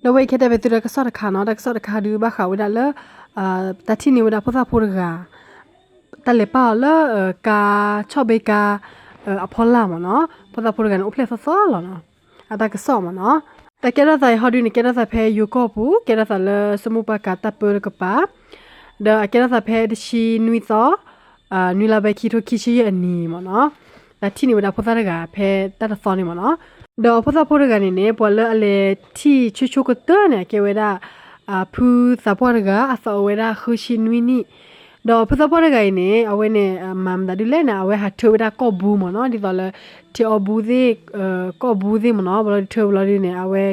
ဒီးဝဲအံၤခဲတဲဘၣ်သုတၢ်ကစီၣ်တခါနီၤ, တၢ်ကစီၣ်တခါဒုးဘၣ်ဃးဝဲဒၣ်လၢ တၢ်ထံၣ်န့ၢ်ဝဲဒၣ်ဖိသၣ်ဖိတဂၤ တၢ်လဲၤပာ်အီၤလၢ ကါ ဆီၣ်ဘ့ကါ အဖီလာ်မ့ၢ်နီၤ, ဖိသၣ်ဖိတဂၤန့ၣ် အိၣ်ဖျဲၣ်သီသီလီၤနီၤ, အတၢ်ကစီၣ်မ့ၢ်နီၤ. တၢ်ကဲထီၣ်သးအံၤဟီဒုန့ၣ် ကဲထီၣ်သးဖဲယိၤကီၢ်ပူၤ, ကဲထီၣ်သးလၢစမူပှၢ်ကါတၢ်ပၢတကပၤ, ဒီးအကဲထီၣ်သးဖဲတဆံနွံသီ နွံလါဘဲခံထိခံဆံယဲၢ်အနံၤမ့ၢ်နီၤ. တၢ်ထံၣ်န့ၢ်ဝဲဒၣ်ဖိသၣ်တဂၤဖဲတၢ်တသီန့ၣ်မ့ၢ်နီၤ. ဒီးဖိသၣ်ဖိတဂၤန့ၣ်န့ၣ် ပှၤလၢအလဲၤထံၣ်ဆိဆိကတၢၢ်န့ၣ် အကဲဝဲဒၣ် ဖုသးပှၢ်တဂၤ အသးအိၣ်ဝဲဒၣ်ဃုဆံနွံနံၣ်, ဒီးဖုသးပှၢ်တဂၤအံၤန့ၣ် အဝဲန့ၣ် မၤမတၤဒ်လဲၣ်န့ၣ် အဝဲဟးထၢဝဲဒၣ်ကီၢ်ဘူမ့ၢ်နီၤ, ဒ်သိးလၢ ထံအီဘူသ့ၣ် ကီၢ်ဘူသ့ၣ်မ့ၢ်နီၤ, ဘျီဒုးထၢဘျီဒုန့ၣ် အဝဲ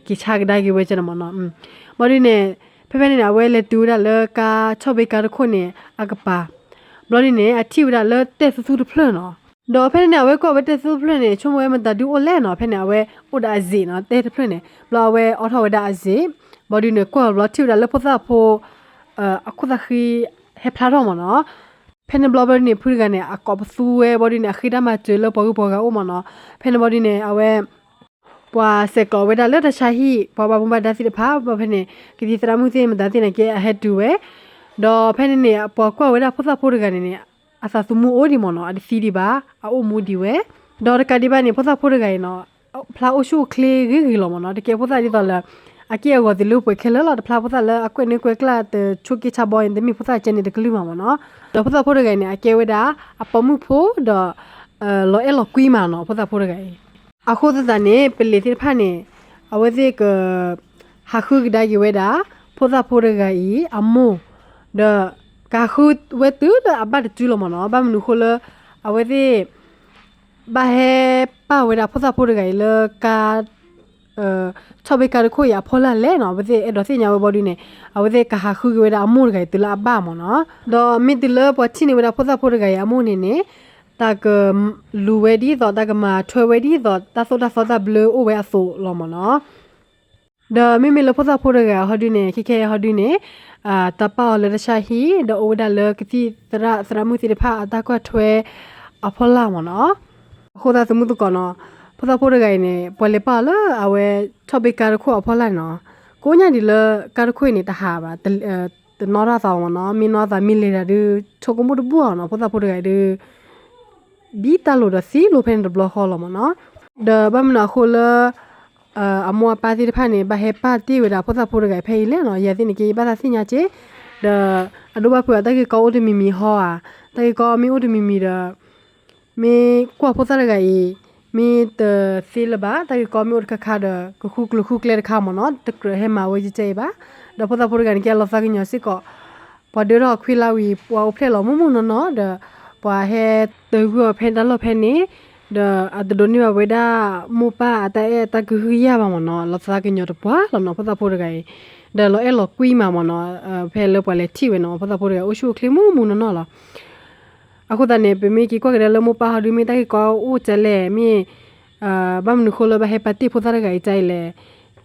က့ၤဆါကဒါက့ၤဝဲကဲန့ၣ်မ့ၢ်နီၤ. ဘျီဒုန့ၣ် ဖဲဖဲန့ၣ်န့ၣ် အဝဲလဲၤတုၤဝဲဒၣ်လၢကါ ဆီၣ်ဘ့ကါတခိၣ်န့ၣ် အကပၤ, ဘျီဒုန့ၣ် အထံၣ်ဝဲဒၣ်လၢတဲၣ်သူသူတဖျၢၣ်နီၤ. ဒီးဖဲန့ၣ်န့ၣ် အဝဲကွၢ်ဝဲတဲၣ်သူသူတဖျၢၣ်န့ၣ် ဆိကမိၣ်ဝဲမတၤဒုအိၣ်လဲၣ်နီၤ, ဖဲန့ၣ် အဝဲအိၣ်ဒီးအစ့းနီၤ, တဲၣ်တဖျၢၣ်န့ၣ် ဘျီအဝဲအိးထီၣ်ဝဲဒၣ်အစ့း, ဘျီဒုန့ၣ် ကွၢ်ဘျီထံၣ်ဝဲဒၣ်လၢဖိသၣ်ဖိ အခိၣ်သးဃံ ဟဲဖျါထီၣ်မ့ၢ်နီၤ. ဖဲန့ၣ်ဘျီဘျီဒုန့ၣ် ဖုတဂၤန့ၣ် အကိးပသူဝဲ ဘျီဒုန့ၣ် အဃ့တၢ်မၤစၢၤလၢပှၤဂုၤပှၤဂၤအိၣ်မ့ၢ်နီၤ. ဖဲန့ၣ်ဘျီဒုန့ၣ် အဝဲ ပှၤဆဲးကျိးဝဲဒၣ်လၢတၢ်ဆါဟံၣ် ပှၤဘၣ်မူဘၣ်ဒါသ့ၣ်တဖၣ်, ဘျီဖဲန့ၣ် ကသံၣ်သရၣ်မုၣ်သ့ၣ်မတၤသ့ၣ်န့ၣ်က့ အဟဲတုၤဝဲ, ဒီးဖဲန့ၣ်န့ၣ် ပှၤကွၢ်ဝဲဒၣ်ဖိသၣ်ဖိတဂၤန့ၣ်န့ၣ် အသးသမူအိၣ်ဒံးမ့ၢ်နီၤ, အတသံဒံးဘၣ်, အအိၣ်မူဒံးဝဲ, ဒီးတကးဒံးဘၣ်န့ၣ် ဖိသၣ်ဖိတဂၤအံၤနီၤ ဖျါအိၣ်ဆူၣ်အိၣ်ချ့ဂ့ၤဂ့ၤလီၤမ့ၢ်နီၤ, တကဲဖိသၣ်ဒ်သိးလၢ အက့ၢ်အဂီၤသ့ၣ်လၢပှဲၤခဲလၢာ်လီၤ, တဖျါဖိသၣ်လၢအကွဲးန့ၢ်ကွဲးကျၢ်တဆိးက့ဆါဘီန့ၣ် တမ့ၢ်ဖိသၣ်ကဲန့ၣ်တကလုာ်မးမ့ၢ်နီၤ. ဒီးဖိသၣ်ဖိတဂၤအံၤန့ၣ် အကဲဝဲဒၣ် အပိာ်မုၣ်ဖိဒီး လီၤအဲၣ်လီၤကွံမးနီၤ ဖိသၣ်ဖိတဂၤအံၤ. အဃိသတးန့ၣ် ပလံၤသ့ၣ်တဖၣ်န့ၣ် အဝဲသ့ၣ်က ဟးဃုကဒါက့ၤဝဲဒၣ် ဖိသၣ်ဖိတဂၤအံၤ အမိၢ်, ဒီးကဟးဃုဝဲတုၤလၢအဘၣ်တစုလီၤမ့ၢ်နီၤ. ဘၣ်မနုၤဃိလၢ အဝဲသ့ၣ် ဘၣ်ဟဲပာ်ဝဲဒၣ်ဖိသၣ်ဖိတဂၤအံၤလၢကါ ဆီၣ်ဘ့ကါတခိၣ်အံၤအဖီလာ်လဲၣ်နီၤ. အဝဲသ့ၣ်အဲၣ်ဒိးသ့ၣ်ညါဝဲဘီဒုန့ၣ် အဝဲသ့ၣ်ကဟးဃုက့ၤဝဲဒၣ်အမိၢ်တဂၤအံၤတုၤလၢအဘၣ်မ့ၢ်နီၤ. ဒီးမ့ၢ်တုၤလၢပှၤထံၣ်န့ၢ်ဝဲဒၣ်ဖိသၣ်ဖိတဂၤအံၤအမိၢ်န့ၣ်န့ၣ် တၢ်ကလူၤဝဲဒ်သိး တၢ်ကမၤထွဲဝဲဒ်သိး တၢ်သိၣ်တၢ်သီတၢ်ဘျၢအိၣ်ဝဲအသိးလီၤမ့ၢ်နီၤ. ဒီးမ့မ့ၢ်လၢဖိသၣ်ဖိတဂၤဟီဒုန့ၣ် ခဲခဲဟီဒုန့ၣ် တၢ်ပာ်အီၤလၢတၢ်ဆါဟံၣ် ဒီးအိၣ်ဝဲဒၣ်လၢကသံၣ်သရၣ်သရၣ်မုၣ်သ့ၣ်တဖၣ်အတၢ်ကွၢ်ထွဲအဖီလာ်မ့ၢ်နီၤ. အဃိသတးသမူသကိးနီၤ ဖိသၣ်ဖိတဂၤအံၤန့ၣ် ပှၤလဲၤပာ်အီၤလၢအဝဲ ဆီၣ်ဘ့ကါတခိၣ်အဖီလာ်နီၤ ကိးညါဒ်လၢကါတခိၣ်အံၤန့ၣ် တဟးဘၣ် တနီၣ်ထီၣ်သးမ့ၢ်နီၤ. မ့ၢ်နီၣ်သးမ့ၢ်လဲၤတၢ်ဒုး ဆိကမိၣ်တဘူၣ်အီၤနီၤ ဖိသၣ်ဖိတဂၤအံၤဒုး ဒ်တၢ်လိၤဒီးသံလိၤဖဲန့ၣ်တဘျီဃီလီၤမ့ၢ်နီၤ. ဒီးဘၣ်မနုၤအဃိလၢ အမိၢ်အပၢ်သ့ၣ်တဖၣ်န့ၣ် ဘၣ်ဟဲပာ်တ့ၢ်ဝဲဒၣ်ဖိသၣ်ဖိတဂၤအံၤဖဲအံၤလဲၣ်နီၤ ယၤသ့ၣ်န့ၣ်က့ ယဘၣ်သးသ့ၣ်ညါက့ ဒီးအဒိဘၣ်ဖုးအတၢ်ဂ့ၢ်ကီအိၣ်တမံၤမံၤဟီဧါ တၢ်ဂ့ၢ်ကီမ့ၢ်အိၣ်တမံၤမံၤဒီး မ့ၢ်ကွၢ်ဖိသၣ်တဂၤအံၤ မ့ၢ်တသ့လၢၤဘၣ် တၢ်ဂ့ၢ်ကီမ့ၢ်အိၣ်တခါခါဒီး ကဃုကျိၤဃုကျဲတခါမ့ၢ်နီၤ တကြၢးဟဲမၤဝဲကဲကဲအံၤဘၣ်. ဒီးဖိသၣ်ဖိတဂၤန့ၣ်ကဲအလီၤသးကညီၤစ့ၢ်ကီး ပှၤဒၢထီၣ်အခွံလါဝံၤ ပှၤအိၣ်ဖျဲၣ်လီၤမုၢ်မုၢ်နီၢ်နီၢ်ဒီး ပှၤဟဲတဂုာ်အီၤဖဲတၢ်လီၢ်ဖဲန့ၣ် ဒီးအတဒိးန့ၢ်ဘၣ်ဝဲဒၣ် မိၢ်ပၢ်အတၢ်အဲၣ်အတၢ်ကဟုကယာ်ဘၣ်မ့ၢ်နီၤ လီၤသးကညီၤတပှၢ်လီၤနီၤ ဖိသၣ်ဖိတဂၤအံၤ ဒီးလီၤအဲၣ်လီၤကွံမးမ့ၢ်နီၤ ဖဲလၢပှၤလဲၤထံၣ်ဝဲနီၤ ဖိသၣ်ဖိတဂၤအိၣ်ဆူၣ်အိၣ်ချ့မုၢ်မုၢ်နီၢ်နီၢ်လီၤ. အဃိသတးန့ၣ် ပမ့ၢ်က့ၤကွၢ်ကဒါလၢမိၢ်ပၢ်ဟီဒုမ့ၢ်တၢ်ဂ့ၢ်ကီအိၣ်ကဲလဲၣ် မ့ၢ် ဘၣ်မနုၤဃိလၢဘၣ်ဟဲပာ်တ့ၢ်ဖိသၣ်တဂၤအံၤကဲအံၤလဲၣ်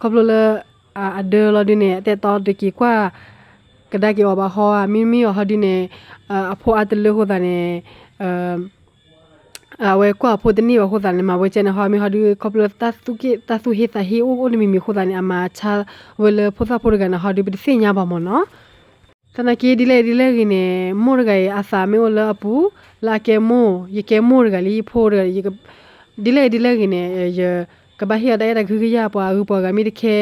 ခီဖျိလၢ အဒၢလီၤဒုန့ၣ် အတဲတီတက့ၤကွၢ် ကဒါက့ၤအီၤဘၣ်ဟီဧါ မ့မ့ၢ်အီၤဟီဒုန့ၣ် အဖိအါတလၢအဃိသတးန့ၣ် အဝဲကွၢ်အဖိတန့ၢ်ဘၣ်အဃိသတးန့ၣ် မၤဝဲကဲန့ၣ်ဟီ မ့ၢ်ဟီဒု ခီဖျိတၢ်သူၣ်ဟ့သးဟ့အိၣ်အိၣ်တမံၤမံၤအဃိသတးန့ၣ် အမၤဆါဝဲလၢဖိသၣ်ဖိတဂၤန့ၣ်ဟီဒု ပတသ့ၣ်ညါဘၣ်မ့ၢ်နီၤ. သနာ်က့ဒ်လဲၣ်ဒ်လဲၣ်ဂ့ၤန့ၣ် မိၢ်တဂၤအံၤအသးမ့ၢ်အိၣ်လၢအပူၤ လၢအကဲမိၢ် ယကဲမိၢ်တဂၤလံ ယဖိတဂၤ ဒ်လဲၣ်ဒ်လဲၣ်ဂ့ၤန့ၣ် ယကဘၣ်ဟ့ၣ်အီၤတၢ်အဲၣ်တၢ်ကဟုကယာ်ပှၤဂုၤပှၤဂၤမ့ၢ်တခ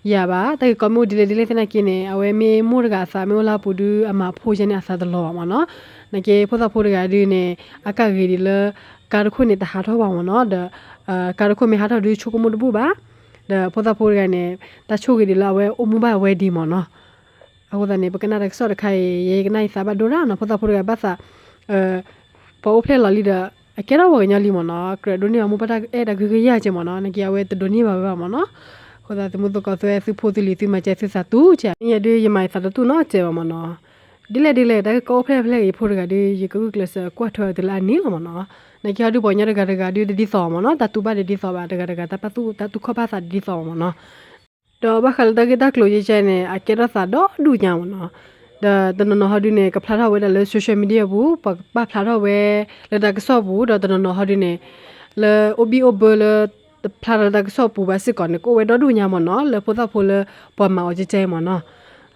ဲယၤဘၣ် တၢ်ဂ့ၢ်ကီမ့ၢ်အိၣ်ဒ်လဲၣ်ဒ်လဲၣ်သနာ်က့န့ၣ် အဝဲမ့ၢ်မိၢ်တဂၤအသးမ့ၢ်အိၣ်လၢအပူၤဒု အမၤဖိကဲန့ၣ်အသးတလီၤဘၣ်မ့ၢ်နီၤ. နာ်က့ဖိသၣ်ဖိတဂၤဒုန့ၣ် အကၣ်ဂ့ၤဒ်လၢ ကါတခိၣ်န့ၣ်တဟးထီၣ်ဘၣ်မ့ၢ်နီၤ ဒီး ကါတခိၣ်မ့ၢ်ဟးထီၣ်ဒုဆိကမိၣ်တဘူၣ်ဘၣ် ဒီးဖိသၣ်ဖိတဂၤန့ၣ် တၢ်ဆိၣ်ဂ့ၤဒ်လၢအဝဲအိၣ်မူဘၣ်ဝဲဒံးမ့ၢ်နီၤ. အဃိသတးန့ၣ် ပကနၣ်တၢ်ကစီၣ်တခါအံၤ ယဲယကနၣ်ယသးဘၣ်ဒိဒၣ်နီၤ ဖိသၣ်ဖိတဂၤဘၣ်သး ပှၤအိၣ်ဖျဲၣ်လီၤလံဒီး အကဲထီၣ်ပှၤကညီလံမ့ၢ်နီၤ ကြၢးဒိးန့ၢ်ဘၣ်မိၢ်ပၢ်တၢ်အဲၣ်တၢ်ကဟုကယာ်ကဲမ့ၢ်နီၤ နာ်က့အဝဲတဒိးန့ၢ်ဘၣ်ဝဲဘၣ်မ့ၢ်နီၤ. အဃိသတးသုမုၣ်သကိးသုအဲၣ်သုဖိသုလံၤသုမၤစၢၤသုသးတူၢ်ကဲ ယဲဒုးယမၤယသးတတူၢ်နီတစဲးဘၣ်မ့ၢ်နီၤ. ဒ်လဲၣ်ဒ်လဲၣ် တၢ်ဂ့ၢ်ကီအိၣ်ဖျဲၣ်ဖျဲၣ်ဂ့ၤဖိတဂၤဒုး ယကဂုာ်ကျဲးစၢးကွၢ်ထွဲအီၤတုၤလၢအန့ၣ်လီၤမ့ၢ်နီၤ. နာ်က့ဟီဒုးပှၤကညီတဂၤတဂၤဒုးတဒ်သိးမ့ၢ်နီၤ တၢ်တူၢ်ဘၣ်တဒ်သိးဘၣ် တဂၤတဂၤတၢ်ပာ်သူၣ်တၢ်တူၢ်ခီၣ်ဘၣ်သးတဒ်သိးဘၣ်မ့ၢ်နီၤ. ဒီးဘၣ်ဃးလၢတၢ်ဂ့ၢ်တၢ်ကျိၤယဲကဲန့ၣ် အကဲထီၣ်သးဒီဒူၣ်ညါမ့ၢ်နီၤ. ဒီးတနီၤနီၤဟီဒုးန့ၣ် ကဖျါထီၣ်ဝဲဒၣ်လၢ social media ပူၤ ပှၤကပာ်ဖျါထီၣ်ဝဲ လၢတၢ်ကစီၣ်ပူၤ ဒီးတနီၤနီၤဟီဒုးန့ၣ် လၢအိၣ်ဘံၣ်အိၣ်ဘၢလၢ တဖျါဒီးတၢ်ကစီၣ်ပူၤဘၣ်စ့ၢ်ကီးန့ၣ် ကအိၣ်ဝဲဒီဒူၣ်ညါမ့ၢ်နီၤ လၢဖိသၣ်ဖိလၢပှၤမၤအီၤကဲကဲမ့ၢ်နီၤ.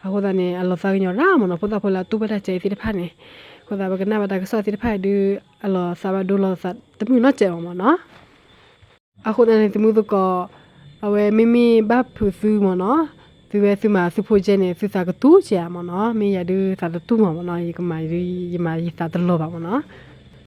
အဃိသတးန့ၣ် အလီၤသးကညီၤရၣ်မ့ၢ်နီၤ ဖိသၣ်ဖိလၢအတူၢ်ဘၣ်တၢ်ကဲအံၤသ့ၣ်တဖၣ်န့ၣ်. အဃိသတးပကနၣ်ဘၣ်တၢ်ကစီၣ်သ့ၣ်တဖၣ်ဒုး အလီၤသးဘၣ်ဒိလီၤသးတမုာ်နီတစဲးဘၣ်မ့ၢ်နီၤ. အဃိသတးန့ၣ် သုမုၢ်သကိး အဝဲမ့မ့ၢ်ဘၣ်ဖုးသုမ့ၢ်နီၤ, သုဝဲသုမၤသုဖိကဲန့ၣ် သုသးကတူၢ်ကဲဧါမ့ၢ်နီၤ, မ့ၢ်ယၤဒုးသးတတူၢ်မ့ၢ်မ့ၢ်နီၤ, ယကမၤဒုး ယမၤယသးတလီၤဘၣ်မ့ၢ်နီၤ.